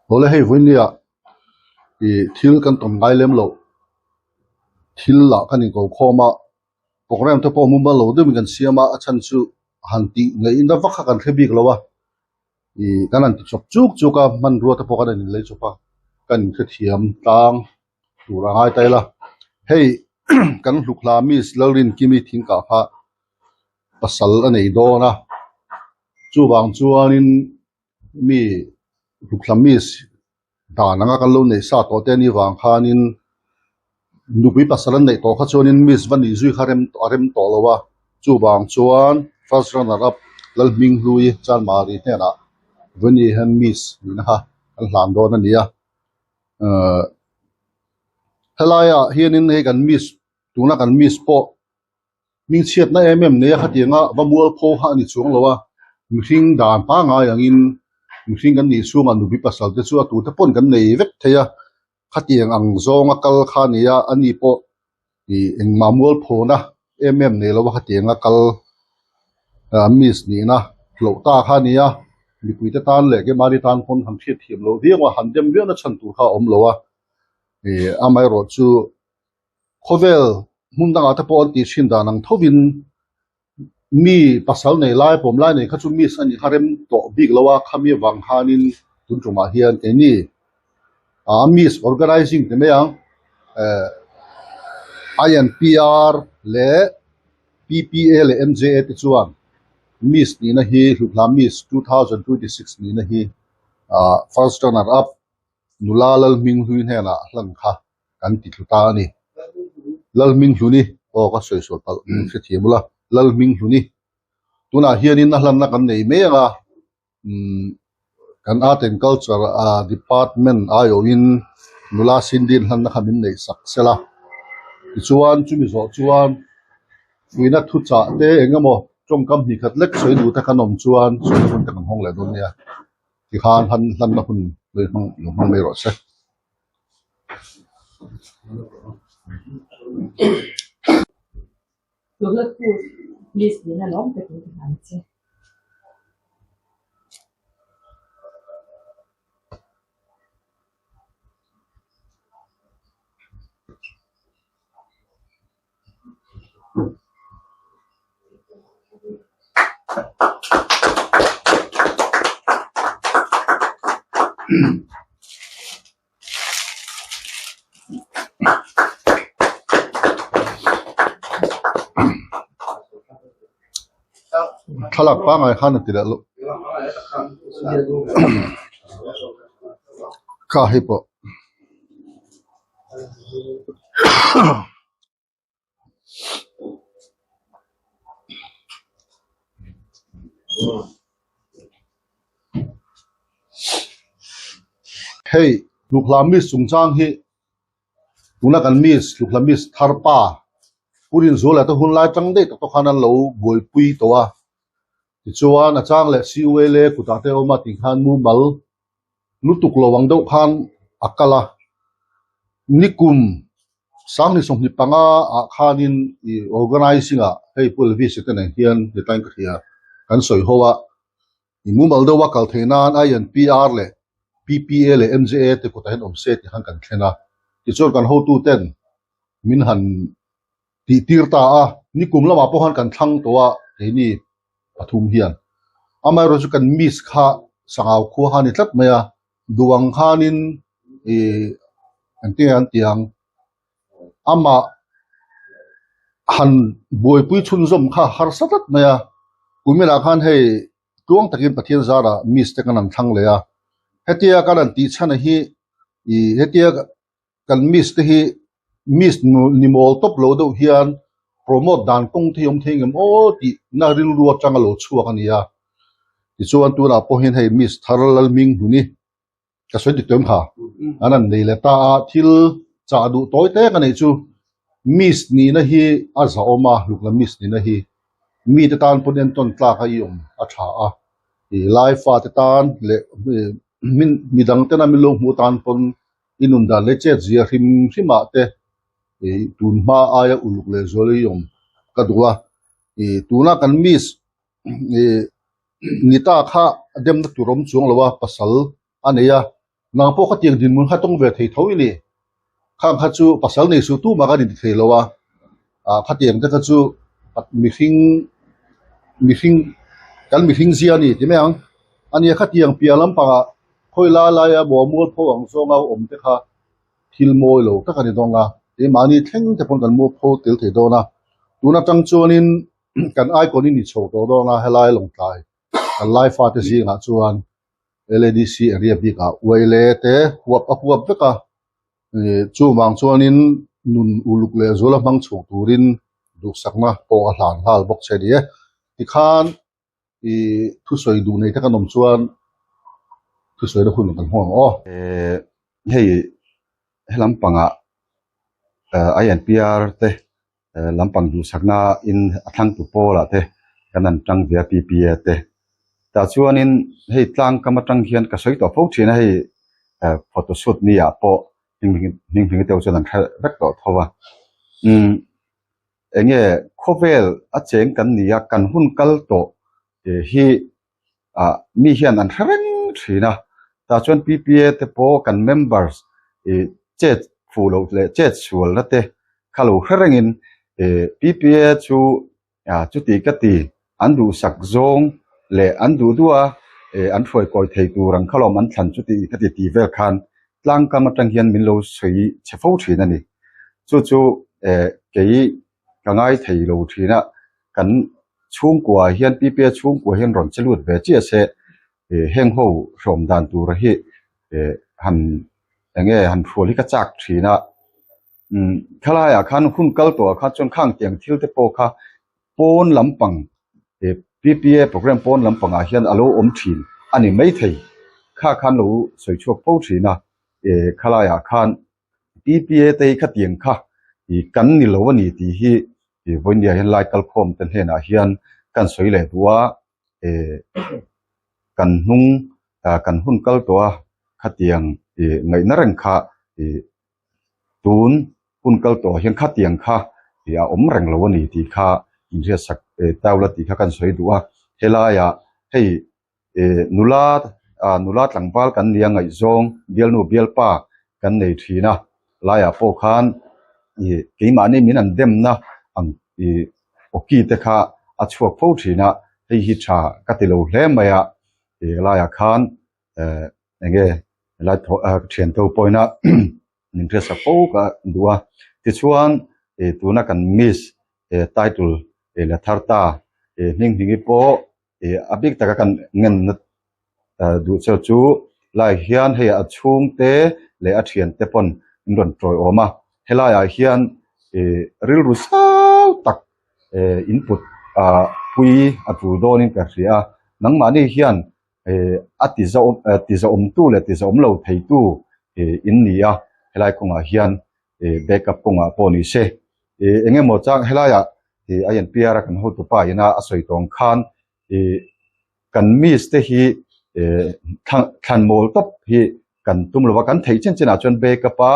Awle hei vawinia ih thil kan tawm ngai lem loh thil lah kan inko khawm a programme te pawh mumal lo deuhin kan siam a a chhan chu han tih ngaihna vak kha kan hre bik lo a ih kan han ti chawp chuk chuk a hmanrua te pawh kan han inlei chawp a kan inhrethiam tlang tur a ngai ta ila hei kan hluk hla miss Lalrinkimi thingkah kha pasal a nei dawn a chuvang chuanin mi hluk hla miss dan anga kan lo neih sa tawh te anih vang khanin nupui pasal an neih tawh kha chuanin miss va nih zui kha rem a rem tawh lo a chuvang chuan first runner up Lalhminghlui Chanmari hnenah Vawni hian miss nihna kha an hlan dawn a ni a ahh helaiah hianin hei kan miss tuna kan miss pawh Hmingchhiatna em em nei a khatianga va mualpho kha a ni chuang lo a, mihring dan pangngai angin mihring kan nih chhungah nupui pasal te chu a tute pawn kan nei vek thei a, khatiang ang zawnga kal kha a ni a, ani pawh ih engmah mualphona em em nei lo a khatianga kal ah miss nihna hlauh ta kha a ni a, mipuite tan leh keimahni tan pawn han hriatthiam loh viau a, han dem viau na chhan tur kha a awm lo a, ih amaherawhchu. Khawvel hmun dangah te pawh an tih thin dan ang thovin mi pasal nei lai pawm lai nei kha chu miss a nih kha rem tawh bik lo a, khami avang khanin tun tumah hian keini ah miss organizing ti mai ang eh INPR leh PPA leh MJA te chuan miss nihna hi hluthla miss 2026 nihna hi ah first runner up nula Lalhminghlui hnenah hlan kha. kan ti thlu ta a ni. Lalhminghluni, aw ka sawi sual palh min hrethiam ula, Lalhminghluni. Tunah hianin a hlanna kan nei mek a, umm kan Art and Culture ah department aiawhin nula Cindy-in hlanna kha min neih sak sela. Tichuan chumi zawh chuan fuihna thuchah te eng emaw tawngkam hnih khat lek sawi duh te kan awm chuan sawina hun te kan hawng leh dawn nia. Tikhan hlanna hun lo hmang mai rawh se. Thlalak pangngai khan a ti leh loh kha hei pawh. Hei Hlukhla Miss chungchang hi tuna kan Miss Hlukhla Miss thar pa Pu Rinzuala te hun lai tang daih tak tawh khan an lo buaipui tawh a, tichuan a chang leh CULA kutah te a awm a tih khan mumal lutuk lo ang deuh khan a kal a, nikum 2025 ah khanin ih organising ah hei Pu Elvis te nen hian hetlaiin ka hria kan sawi ho a, ih mumal deuh a kal theih nan INPR leh PPA leh MJA te kutah hian awm se tih khan kan thlen a, tichuan kan hotu ten min han tih tir ta a, nikum lamah pawh khan kan thlang tawh a keini pathum hian. Amaherawhchu chu kan miss kha sangau khua kha a ni tlat mai a, duh ang khanin ih engtin nge an tih ang amah han buaipui chhunzawm kha harsa tlat mai a, kuminah khan hei tluang takin Pathian zarah miss te kan han thlang leh a, hetia kan han tih chhan hi ih hetia kan miss te hi miss ni mawl tawp lo deuh hian promote dan kawng te hi awm thei ngem aw tih na rilru atanga lo chhuak a ni a, tichuan tunah pawh hian hei miss thar Lalhminghluni ka sawi dik tawh em kha an han nei leh ta a, thil chah duh tawi tek a neih chu miss nihna hi a zahawm a, hlukna miss nihna hi mite tan pawn entawn tlak a i awm a tha a, ih lai fate tan leh midang tena min lo hmuh atan pawn I nun dan leh chet zia hrim hrim ah te ih tun hma aia uluk leh zual i awm ka duh a, ih tuna kan miss ih Nita kha a demna tur awm chuang lo a, pasal a nei a. Nang pawh khatiang dinhmun kha tawng ve thei tho i ni. Khang kha chu pasal nei suh tumah kan inti thei lo a, ah khatiang te kha chu mihring mihring kan mihring zia a ni ti mai ang. Ania khatiang piah lampangah khawi lai laia mual pho ang zawnga awm te kha thil mawi lo tak a ni dawn a, keimahni thleng te pawn kan mualpho tel thei dawn a. Tun atang chuanin kan icon in ni chho tawh dawn a helai Lawngtlai kan lai fate zingah chuan LADC area bikah uaile te huap a huap vek a, chuvang chuanin nun uluk leh zual a hmang chhuak turin duhsakna pawh a hlan nghal bawk che a ni e. Tikhan ih thusawi duh nei te kan awm chuan thusawina hun kan hmu ang aw. Hei helam pangah INPR te lampang duhsakna in a thlangtu pawlah te kan han tang ve a PPA te tah chuanin hei tlang kam atang hian ka sawi tawh fo thin a hei photo shoot ni ah pawh hming hming te ho chuan an hre vek tawh tho a umm eng nge khawvel a cheng kan ni a kan hun kal tawh hi ah mi hian an hre reng thin a tah chuan PPA te pawh kan members ih chet fuh loh leh chet sual na te kha lo hre rengin ih PPA chu ah chuti ka ti an duhsak zawng leh an duh duh a ih an hruai kawi thei tur ang kha lawm an thlan chuti ka ti tih vel khan tlangkam atang hian min lo sawi chhe fo thin a ni chu chu eh kei ka ngai thei lo thin a kan chhungkua hian PPA chhungkua hian rawn che lut ve chiah se ih heng ho hrawm dan tur hi ih han eng nge han hrual hi ka chak thin a umm thalaiah khan hun kal tawhah khan chuan khang tiang thil te pawh kha pawn lampang ih PPA programme pawn lampangah hian a lo awm thin a ni maithei kha khan lo sawi chhuak fo thin a ih khalaiah khan PPA te hi khatiang kha ih kan ni lo a ni tih hi ih vawinia hian lai kalkhawm te hnenah hian kan sawi leh duh a ih kan hnung ah kan hun kal tawh a khatiang ih ngaihna reng kha ih tun hun kal tawh ah hian khatiang kha ih a awm reng lo a ni tih kha inhriatsak taula tih kha kan sawi duh a helaiah hei Ih nula ah nula tlangval kan nia ngaihzawng bialnu bialpa kan nei thin a laiah pawh khan ih keimahni min an demna ang ih awki te kha a chhuak fo thin a hei hi tha ka ti lo hle mai a ih laiah khan eh eng nge helai thaw ah thian te ho pawhin a min hriatsak fo ka duh a tichuan ih tuna kan miss eh title ih la thar ta ih hming hmingi pawh ih a bik taka kan ngenna duh cheu chu lai hian hei a chhungte leh a thiante pawn an rawn tawiawm a helaiah hian ih rilru zau tak eh input ah pui a tul dawnin ka hria a nangmahni hian eh a ti zauh ti zauhawmtu leh ti zauhawm lo theitu ih in ni a helai kawngah hian ih backup kawngah pawh ni se ih eng emaw chang helaiah ih a inpiar a kan hotupa ina a sawi tawng khan ih kan miss te hi eh thlan mawl tawp hi kan tum lo va kan theih chin chinah chuan backup a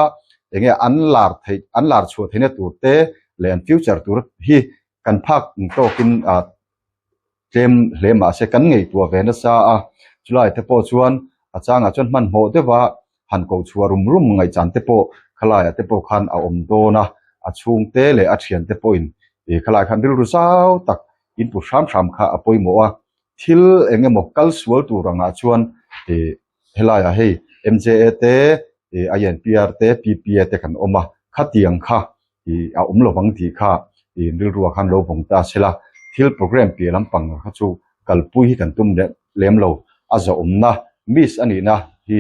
eng nge an lar theih an lar chhuah theihna tur te leh an future tur hi kan phak tawkin ah tlem hle mahse kan ngaihtuah ve nasa a chulai te pawh chuan a changah chuan hmanhmawh deuh a han koh chhuah rum rum ngaihchan te pawh khalaiah te pawh khan a awm dawn a a chhungte leh a thiante pawhin ih khalai khan rilru zau tak input hram hram kha a pawimawh a thil eng emaw kal sual tur angah chuan ih helaiah hei M_J_A te ih I_N_P_R te P_P_A te kan awm a khatiang kha ih a awm lovang tih kha ih rilruah khan lo vawng ta se la thil program piah lampang kha chu kalpui hi kan tum leh lem lo a zahawmna miss a nihna hi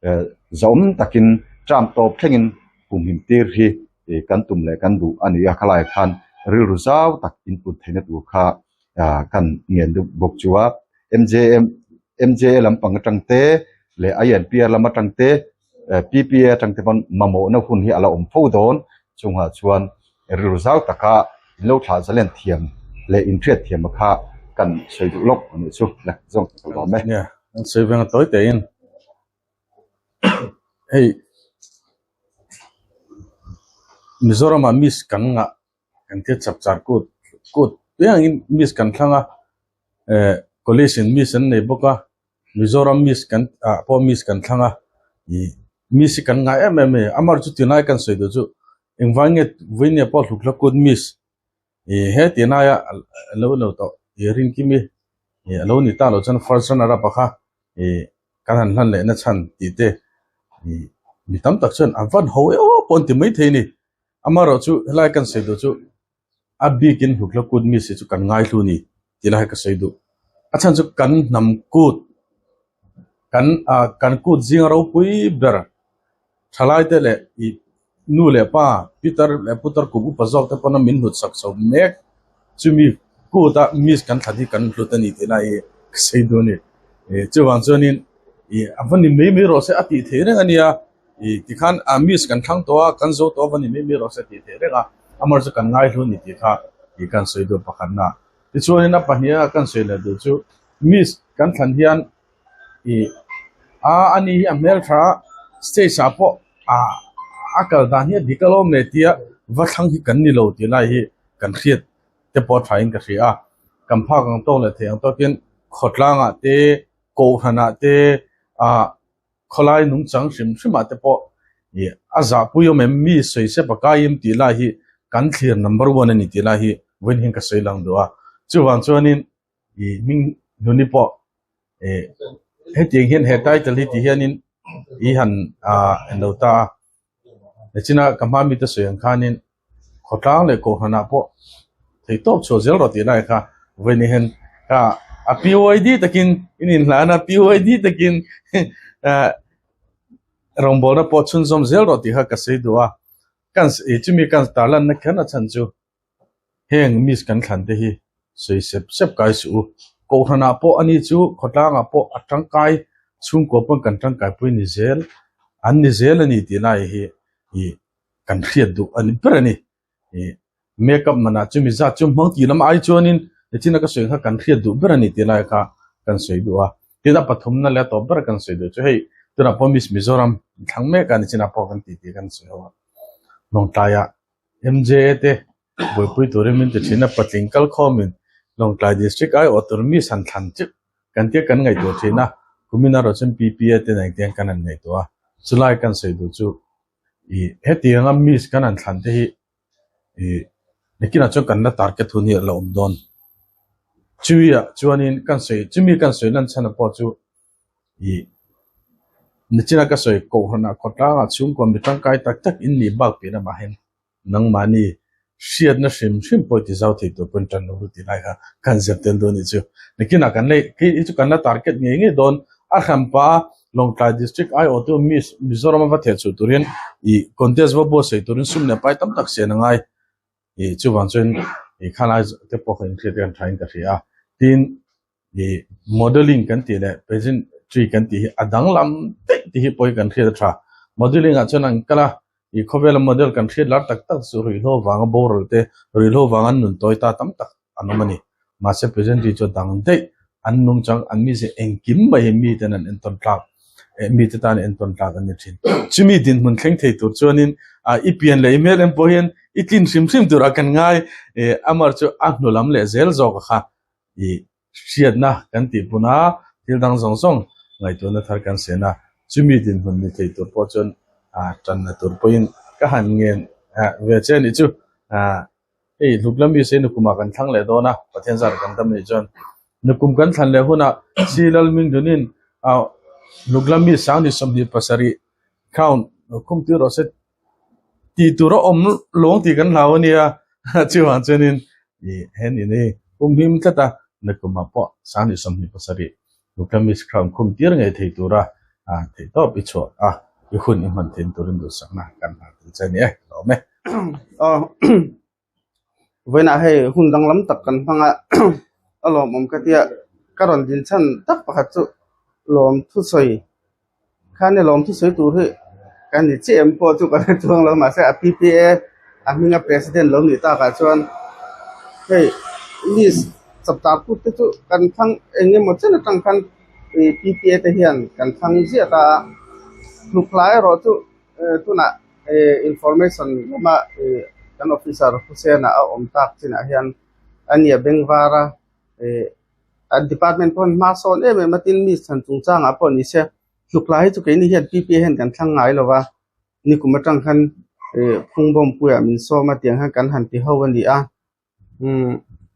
eh zahawm takin term tawp thlengin kumhim tir hi ih kan tum leh kan duh a ni a khalai khan rilru zau tak input theihna tur kha ah kan ngen deuh bawk chu a M_J_M M_J_A lampang atang te leh I_N_P_R lam atang te P_P_A atang te pawn mamawhna hun hi a la awm fo dawn chungah chuan rilru zau taka in lo thlah zalen thiam leh inhriat thiam a kha kan sawi duh lawk a nih chu le zawng ka lawm e. Nia, an sawi veng a tawi tein hei Mizoramah miss kan ngah kan thil chap char kut kut piangin miss kan thlang a eh college in miss an nei bawk a Mizoram miss kan ah pawh miss kan thlang a. Ih miss hi kan ngai em em a ni. Amar chu tunlai kan sawi duh chu engvang nge vawinia pawh hluk hlak kut miss ih he tihnaia a lo lo tawh ih Rinkimi ih a lo ni ta loh chuan first runner up a kha ih kan han hlan leh na chhan tih te ih mi tam tak chuan a van ho e aw pawh an ti maithei a ni. Amaherawhchu helai kan sawi duh chu a bikin hluk hlak kut miss hi chu kan ngaihlu a ni tih lai ka sawi duh. A chhan chu kan hnam kut kan ah kan kut zinga ropui ber thalai te leh ih nu leh pa pitar leh putar kum upa zawk te pawna min hlut sak chho mek chumi kut a miss kan thlan hi kan hlut a ni tih lai hi ka sawi duh a ni. Ih chuvang chuanin ih a va ni mai mai rawh se a tih theih reng a nia ih tikhan ah miss kan thlang tawh a kan zo tawh a va ni mai mai rawh se a tih theih reng a amah chu kan ngaihlu a ni tih kha ih kan sawi duh pakhatna. Tichuanin a pahniha kan sawi leh duh chu miss kan thlan hian ih a ani hi a hmeltha stage ah pawh ah a kal dan hi a dik alawm le tia va thlang hi kan ni lo tih lai hi kan hriat te pawh a tha in ka hria a kan phak ang tawk leh theih ang tawkin khawtlang ah te kohhran ah te ah khawlai nungchang hrim hrim ah te pawh ih a zahpui awm em mi sawi sep a kai em tih lai hi kan thlir number one a ni tih lai hi vawiin hian ka sawi lang duh a chuvang chuanin ih hming hnuni pawh ih hetiang hian he title hi ti hianin i han ah en lo ta a nichina ka hma mite sawi ang khanin khawtlang leh kohhranah pawh thei tawp chhuah zel rawh tih lai kha vawiin hian kha a PYD takin in inhlan a PYD takin ah rawngbawlna pawh chhunzawm zel rawh tih kha ka sawi duh a kan ih chumi kan tarlanna kher na chhan chu. Heng miss kan thlan te hi sawi sep sep kai suh u. Kohhranah pawh ani chu khawtlangah pawh a tangkai chhungkua pawn kan tangkaipui ni zel an ni zel a ni tih lai hi ih kan hriat duh a ni ber a ni. Ih make up manah chumi zat chu hmang tih lam ai chuanin nichina ka sawi kha kan hriat duh ber a ni tih lai kha kan sawi duh a. Tin a pathumna leh a tawp ber kan sawi duh chu hei tunah pawh Miss Mizoram thlang mek a nichina pawh kan tih tih kan sawi ho a. Lawngtlaiah MJA te buaipui turin min ti thin a, patling kal khawmin Lawngtlai District aiawh tur mi san thlan chiah kan tia kan ngaihtuah thin a, kumin erawh chuan PPA te nen khian kan han ngaihtuah a, chulai kan sawi duh chu ih hetianga miss kan han thlan te hi ih nakinah chuan kan la target hun hi a la awm dawn. Chuiah chuanin kan sawi chumi kan sawi lan chhan pawh chu ih nichina ka sawi kohhranah khawtlangah chhungkua mi tangkai tak tak in nih bak piah lamah hian nangmahni hriatna hrim hrim pawh i ti zau thei tur pawn tan lo tih lai kha kan zir tel dawn anih chu. Nakinah kan lei khi hi chu kan la target ngei ngei dawn a hranpa Lawngtlai District aiawhtu Miss Mizoram a va theh chhuh turin ih contest va buatsaih turin sum leh pai tam tak sian a ngai ih chuvang chuan ih khalai te pawh kha inhriat hian thain ka hria a tin Ih modelling kan tih leh pageantry kan tih hi a danglam daih tih hi pawh hi kan hriat a tha. Modelling ah chuan an kal a, ih khawvela model kan hriat lar tak tak chu ruihhlo vanga boral te, ruihhlo vanga an nun tawi ta tam tak an awm a ni. Mahse pageantry chu a dang daih, an nungchang, an mizia engkim mai hi miten an entawn tlak, eh mite tan entawn tlak an ni thin. Chumi dinhmun thleng thei tur chuanin ah i pian leh i hmel em pawh hian i tlin hrim hrim turah kan ngai, eh amar chu a hnu lam leh zel zawk a kha. Ih hriatna kan tih pun a, thil dang zawng zawng ngaihtuahna thar kan sen a, chumi dinhmun ni thei tur pawh chuan ah tanna tur pawhin ka han ngen ve che anih chu. Ah hei hluk lam mi se nukumah kan thlang leh dawn a, Pathian zar kan dam anih chuan nukum kan thlan leh hunah Sri Lalmingdunin ah hluk lam mi sang ni 27 crown khum tir rawh se Tih tur a awm lawng tih kan hlau a nia, chuvang chuanin ih he ni ni kum him tlat a, nakumah pawh 27 Nuclear Crown khum tir ngei thei tura theihtawp i chhuah a, i hun i hman theih turin duhsakna kan hlan tel che a ni e, ka lawm e. Aw vawiinah hei hun danglam tak kan hmang a, a lawmawm ka tia ka rawn din chhan tak pakhat chu lawm thusawi Khani lawm thusawi tur hi kan ni chiah em pawh chu ka hre chuang lo mahse a PPA a hminga president lo nih takah chuan hei list chapter put te chu kan thlang eng emaw chen atang khan ih PPA te hian kan thlang ziah ta a hluk hlai erawh chu tunah ih information lama ih kan officer Hussein-a a awm tak chinah hian a nia bengvar a ih. An department pawh hma sawn em em a tin mi chhan chungchangah pawh ni se. Hluk lai hi chu keini hian PPA hian kan thlang ngai lo va, nikum atang khan phungbawmpuiah min sawm a tiang hian kan han ti ho a ni a. Umm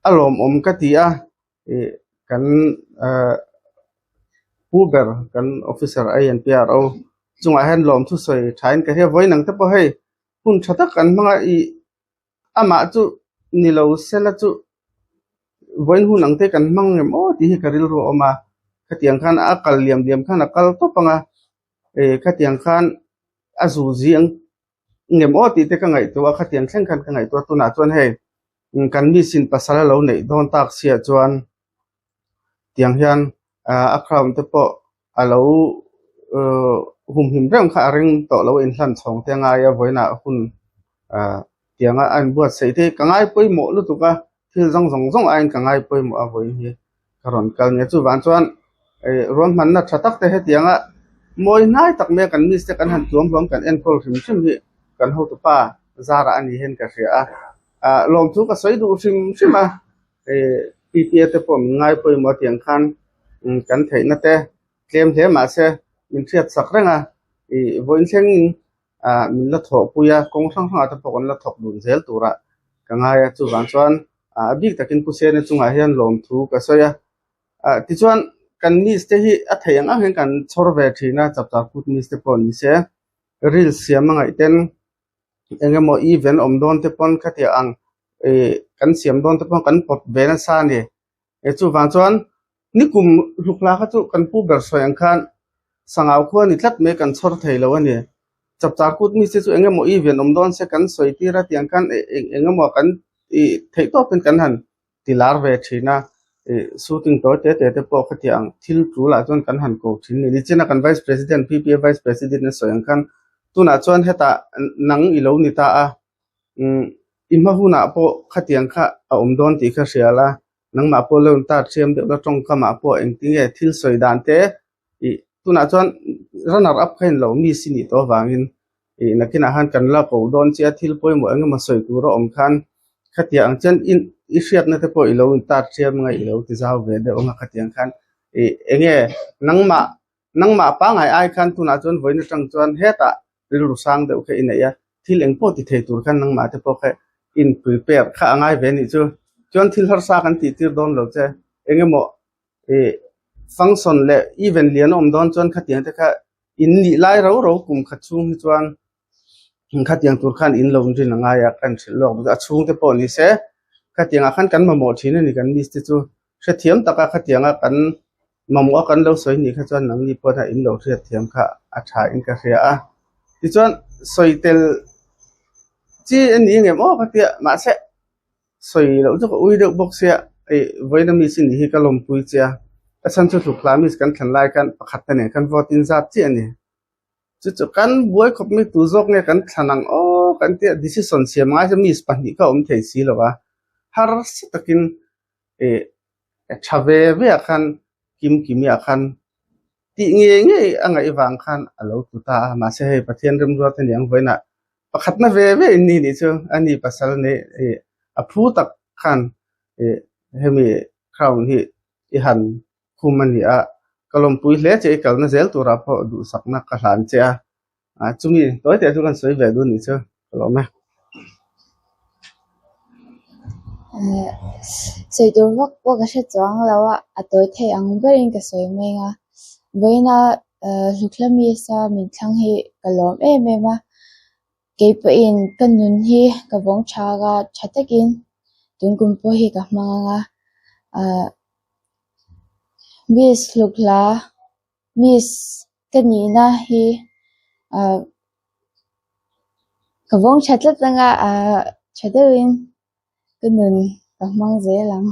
a lawmawm ka ti a, ih kan ah pu ber kan officer INPRO chungah hian lawmthu sawi thain ka hria vawiin ang te pawh hei hun tha tak kan hmang a ih amah chu ni lo sela chu vawiin hun ang te kan hmang ngem aw tih hi ka rilru a awm a khatiang khan a kal liam liam khan a kal tawp ang a ih khatiang khan a zu zing ngem aw tih te ka ngaihtuah a khatiang thleng khan ka ngaihtuah a tunah chuan hei kan misin pasal a lo neih dawn tak siah chuan tiang hian ah a crown te pawh a lo uhh humhim reng kha a ring tawh lo a inhlan chhawng te a ngai a vawiinah hun ah tianga a inbuatsaih te hi ka ngai pawimawh lutuk a thil zawng zawng zawng aiin ka ngai pawimawh a vawiin hi ka rawn kal nia chuvang chuan ih ruahmanna tha tak te hetianga mawi hnai tak mai a kan miss te kan han tuam hlawm kan enkawl hrim hrim hi kan hotupa zarah a ni hian ka hria a ah lawmthu ka sawi duh hrim hrim a ih PPA te pawh min ngai pawimawh a tiang khan kan theihna te tlem hle mahse min hriat sak reng a ih vawiin thlengin ah min la thawhpui a kawng hrang hrangah te pawh kan la thawk dun zel turah ka ngai a chuvang chuan ah a bik takin Pu Sena chungah hian lawmthu ka sawi a ah tichuan kan miss te hi a theih ang ang hian kan chhawr ve thin a chapchar kut miss te pawh ni se reels siam a ngaih ten eng emaw event awm dawn te pawn khatiang ang ih kan siam dawn te pawh kan pawt ve nasa a ni chuvang chuan nikum hluk hla kha chu kan pu ber sawi ang khan sangau khua ni tlat mai kan chhawr thei lo a ni chapchar kut mi te chu eng emaw event awm dawn se kan sawi tir a tiang khan eng emaw kan ih theih tawpin kan han ti lar ve thin a ih shooting tawi te te te pawh khatiang thil tul ah chuan kan han ko thin a ni nichina kan vice president P_P_A vice president a sawi ang khan tunah chuan hetah nang i lo ni ta a umm i hma hunah pawh khatiang kha a awm dawn tih kha hria la nangmah pawh lo intar thiam deuh la tawngkamah pawh engtinge thil sawi dan te ih tunah chuan runner up kha inlo miss i nih tawh avangin ih nakinah khan kan la ko dawn che a thil pawimawh eng emaw sawi tur a awm khan khatiang ang chuan i i hriatna te pawh i lo intar thiam anga i lo ti zau ve deuh anga khatiang khan ih enge nangmah nangmah pangngai ai khan tunah chuan vawiin atang chuan hetah rilru sang deuh kha i neih a thil eng pawh ti thei tur khan nangmah te pawh kha in prepare kha a ngai ve anih chu chuan thil harsa kan tih tir dawn lo che eng emaw ih function leh event lian a awm dawn chuan khatiang te kha in nih lai ro ro kum khat chhung hi chuan khatiang tur khan in lo rin a ngai a kan hrilh lawk a chhung te pawh ni se khatiang ah khan kan mamawh thin a ni kan miss te chu hrethiam taka khatianga kan mamawh a kan lo sawi nih kha chuan nangni pawh hian in lo hriatthiam kha a tha in ka hria a tichuan sawi tel chi a ni ngem aw ka tia mahse sawi loh chu ka ui deuh bawk sia ih vawiin ami sin hi ka lawmpui che a a chhan chu hluk hla miss kan thlan lai khan pakhat te nen khan vote in zat chiah a ni chu chu kan buai khawp mai tu zawk nge kan thlan ang aw kan tia decision siam ngai se miss pahnih kha a awm thei si lo a harsa takin ih tha ve ve ah khan kim kimi ah khan tih ngei ngei a ngaih vang khan a lo tlu ta a mahse hei Pathian remruat a ni ang vawiinah pakhatna ve ve in ni nih chu a ni pasal nei ih a phu tak khan ih hemi crown hi i han khum a ni a ka lawmpui hle che i kalna zel turah pawh duhsakna ka hlan che a ah chumi tawi teh chu kan sawi ve duh a nih chu ka lawm e. Sawi tur vak pawh ka hre chuang lo a, a tawi thei ang berin ka sawi mai a. Vawiina hlukhla misa min thlang hi ka lawm em em a, kei pawhin ka nun hi ka vawng tha a, tha takin tun kum pawh hi ka hmang ang a. Ahh miss hlukhla miss ka nihna hi ahh ka vawng tha tlat ang a ahh tha deuhin ka nun ka hmang zel ang.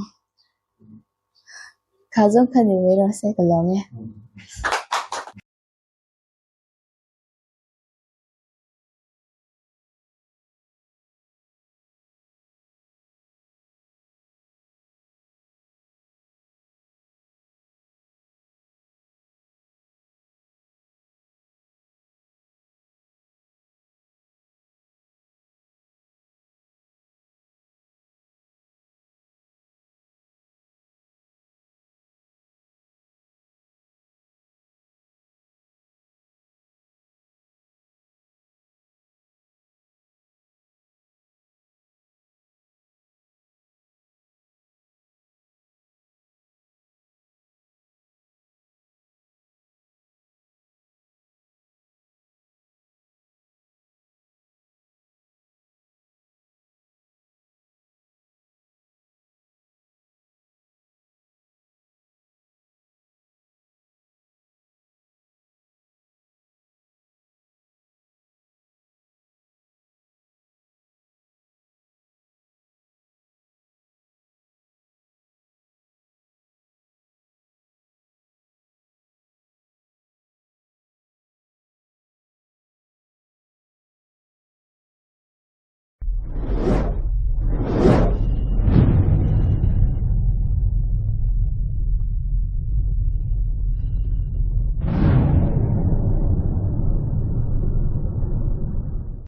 Kha zawng kha ni mai rawh se ka lawm e.